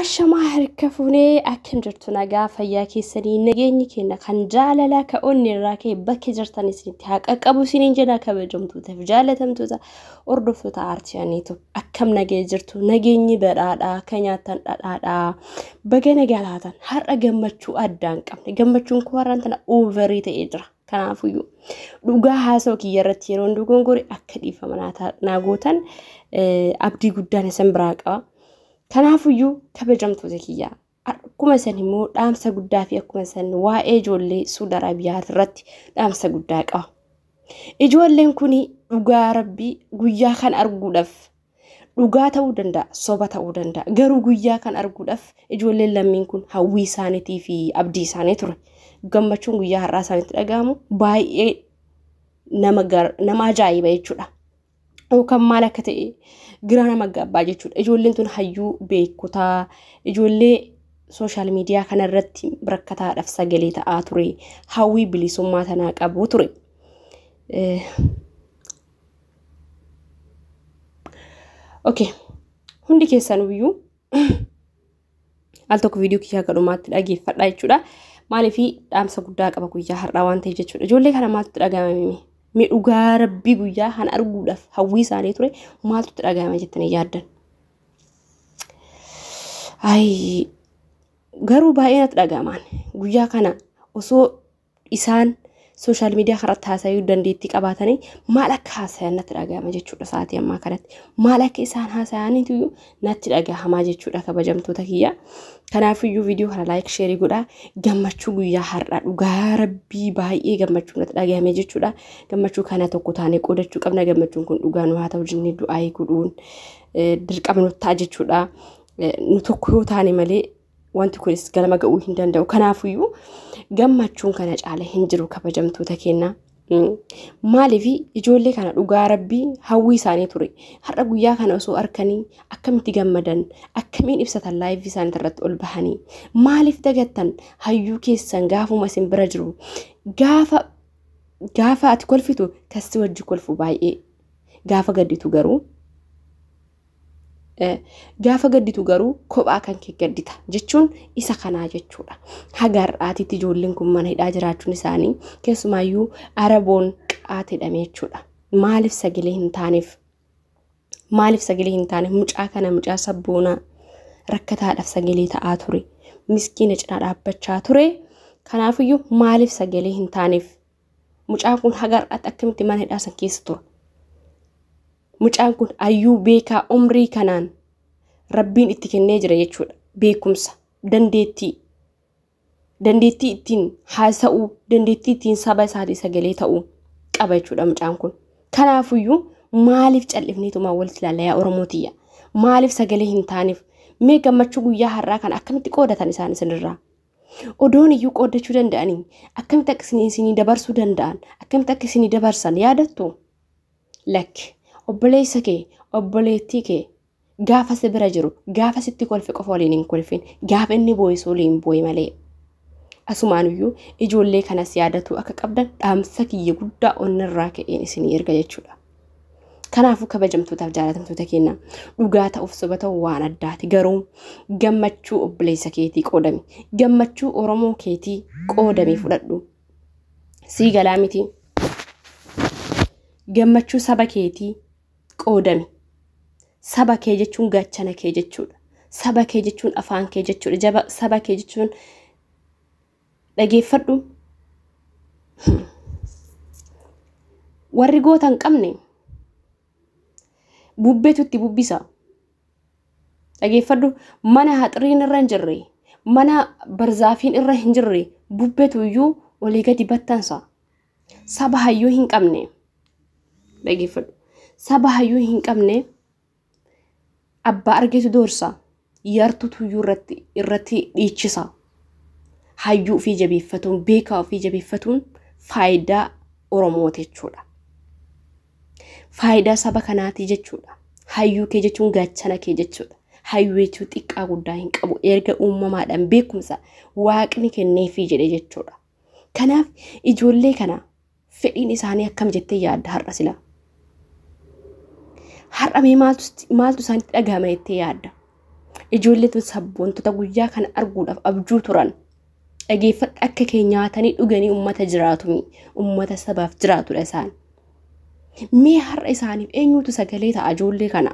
Ashamaa harka fuunee akkam jirtu nagaa fayyaa keessanii nageenyi keenya kan jaalalaa ka onni irraa ka'e bakka jirtan isinitti haa qaqqabu isiniin jedha kabajamtootaaf jaalatamtoota hordoftoota aartiyaaniitu akkam nagee jirtu nageenyi badhaadhaa ka nyaattan dhadhaadhaa baga nagaa taatan har'a gammachuu addaa hin qabne gammachuun koo har'aan tana oovarii ta'ee jira. Kanaafuyyuu dhugaa haasa'u kiyya irratti yeroo dogongore akka dhiifama naa gootan abdii guddaan isin biraa qaba. Kanaafuyyuu kabajamtoota kiyyaa akkuma isan immoo dhaamsa guddaa fi akkuma isan waa'ee ijoollee Suudi Arabiyaa irratti dhaamsa guddaa qaba. Ijoolleen kun dhugaa rabbii guyyaa kan arguudhaaf dhugaa ta'uu danda'a, soba ta'uu danda'a. Garuu guyyaa kan arguudhaaf ijoolleen lammiin kun hawwii isaaniitii fi abdii isaanii ture. Gammachuun guyyaa har'aa isaaniitti dhaga'amu baay'ee nama ajaa'iba jechuudha. Yookaan maal akka ta'e giraa nama gabbaa jechuudha. Ijoolleen tun hayyuu beekotaa, ijoollee sooshaal miidiyaa kanarratti rakkataadhaaf sagalee ta'aa ture, hawwii bilisummaa tanaa qabu ture. Okay, hundi keessanuyyuu al tokko viidiyoo kiyyaa gadhumaatti dhageeffadha jechuudha. Maaliif dhaamsa guddaa qaba guyyaa har'aa waan ta'eef jechuudha. Ijoollee kana maaltu dhaga'amame? Mee dhugaa rabbii guyyaa kana arguudhaaf hawwii isaanii ture maaltu dhaga'ame jettanii yaaddan? Ayi garuu baay'ee natti dhaga'amaan guyyaa kana osoo isaan sooshaal miidiyaa kanarratti haasa'uu dandeettii qabaatanii maal akka haasayan natti dhaga'ama jechuudha sa'aatii ammaa kanatti. Maal akka isaan haasa'aniitu natti dhaga'amaa jechuudha kabajamtoota kiyya. Kanaafiyyuu viidiyoo kana laayik sheerii godhaa gammachuu guyyaa har'aa dhugaa rabbii baay'ee gammachuu natti dhaga'ame jechuudha. Gammachuu kana tokko taanee qoodachuu qabna gammachuun kun dhugaa nu haa ta'u jennee du'aa godhuun dirqama nutti ta'a jechuudha. Nu tokko yoo taane malee wanti kunis galma ga'uu hin danda'u. Kanaafiyyuu gammachuun kana caala hin jiru kabajamtoota keenya. Maaliif ijoollee kana dhugaa rabbii hawwii isaanii ture. Har'a guyyaa kana osoo arkanii akkamitti gammadan akkamiin ibsatan laayivii isaanii irratti ol bahanii maaliif dagattan hayyuu keessan gaafuma isin bira jiru gaafa ati kolfitu kassi wajji kolfu baay'ee gaafa gadditu garuu kophaa kan kee gaddita jechuun isa kanaa jechuudha. Haga har'aatitti ijoolleen kun mana hidhaa jiraachuun isaanii keessumaayyuu Araboon qaate hidhame jechuudha. Maaliif sagalee hin taaneef? Maaliif sagalee hin taaneef? Mucaa kana mucaa sabboonaa rakkataadhaaf sagalee ta'aa ture. Miskiina cinaa dhaabbachaa ture. Kanaafiyyuu maaliif sagalee hin taaneef? Mucaan kun haga har'aatti akkamitti mana hidhaa san keessa tura? Mucaan kun hayyuu beekaa umrii kanaan rabbiin itti kennee jira jechuudha. Beekumsa, dandeettii ittiin haasa'uu, dandeettii ittiin saba isaatii sagalee ta'uu qaba jechuudha mucaan kun. Kanaafiyyuu maaliif callifneetumaa walitti ilaalla yaa Oromoo tiyya? Maaliif sagalee hin taaneef? Mee gammachuu guyyaa har'aa kana akkamitti qoodatan isaan isinirraa? Odoon iyyuu qooddachuu danda'anii akkamitti akka isinii dabarsuu danda'an akkamitti akka isinii dabarsan yaadattu? Lakki obboleessa kee obboleettii kee gaafa si bira jiru gaafa sitti kolfe qofa waliin hin kolfin gaafa inni boo'es waliin boo'i malee. Asumaanuyyuu ijoollee kanas yaadatu akka qabdan dhaamsa kiyya guddaa onnirraa ka'een isinii erga jechuudha. Kanaafuu kabajamtootaaf jaalatamtoota keenya dhugaa ta'uuf soba ta'u waan addaati garuu gammachuu obboleessa keetii qoodami gammachuu Oromoo keetii qoodami fudhadhu sii galaa miti gammachuu saba keetii qoodami. Saba kee jechuun gaachana kee jechuudha. Saba kee jechuun afaan kee jechuudha. Saba kee jechuun dhageeffadhu. Warri goota hin qabne bubbeetu itti bubbisa. Dhageeffadhu mana haxiriin irra hin jirre, mana barzaafiin irra hin jirre bubbeetu iyyuu olii gadi battansa. Saba hayyuu hin qabne dhageeffadhu. Saba hayyuu hin qabne abbaa argeetu doorsa yartutu iyyuu irratti dhiichisa. Hayyuu ofii jabeeffatuun beekaa ofii jabeeffatuun faayidaa Oromooti jechuudha. Faayidaa saba kanaatii jechuudha. Hayyuu kee jechuun gaachana kee jechuudha. Hayyuu jechuun xiqqaa guddaa hin qabu erga uumamaadhaan beekumsa waaqni kenneefii jedhe jechuudha. Kanaaf ijoollee kana fedhiin isaanii akkam jettee yaadda har'a sila? Har'a mee maaltu isaanitti dhagahama jettee yaadda? Ijoollee tun sabboontota guyyaa kana arguudhaaf abjuu turan. Dhageeffadhu akka kee nyaatanii dhuganii uummata jiraatumi. Uummata sabaaf jiraatudha isaan. Mee har'a isaaniif eenyutu sagalee ta'a ijoollee kana?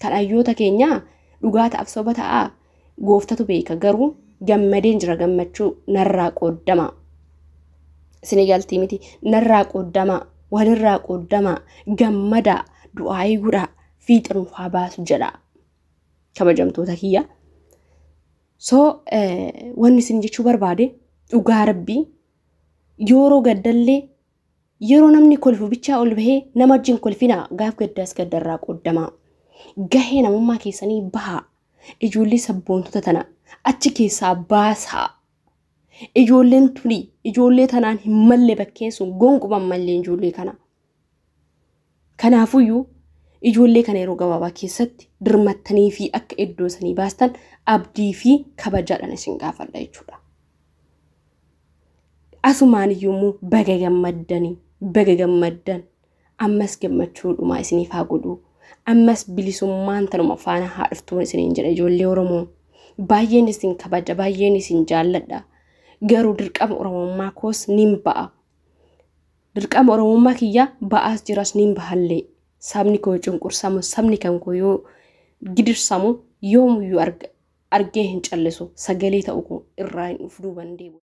Kan hayyoota keenyaa dhugaa ta'aaf soba ta'aa gooftatu beeka garuu gammadeen jira gammachuu narraa qooddama. Isinii galtii miti narraa qooddama walirraa qooddama gammadaa du'aayii godhaa fiixa nuuf haa baasu jedha. Kabajamtoota kiyya. So wanni isin jechuu barbaade dhugaa rabbii yeroo gaddallee yeroo namni kolfu bichaa ol bahee nama wajjin kolfinaa gaaf gaddaas gaddarraa qooddamaa. Gahee namummaa keessanii bahaa. Ijoollee sabboontota tana achi keessaa baasaa. Ijoolleen tuni ijoollee tanaan hin malle bakkeen sun gonkumaa hin malle ijoollee kana. Kanaafuyyuu ijoollee kana yeroo gabaabaa keessatti dirmattanii fi akka iddoo sanii baastan abdii fi kabajaadhaan isin gaafadha jechuudha. Asumaan iyyuu immoo baga gammaddanii baga gammaddan ammas gammachuu dhumaa isiniif haa godhu. Ammas bilisummaan tanuma faana haa dhuftuun isiniin jedha ijoollee Oromoo. Baay'een isin kabaja baay'een isin jaalladha. Garuu dirqama Oromummaa koos nin ba'a. Dirqama Oromummaa kiyya ba'aas jiras nin bahallee. Sabni koo cunqursamu sabni kan koo yoo gidirsamu yoomuyyuu argee hin callisu sagalee ta'u koo irraa hin dhufu duuban deebi'u.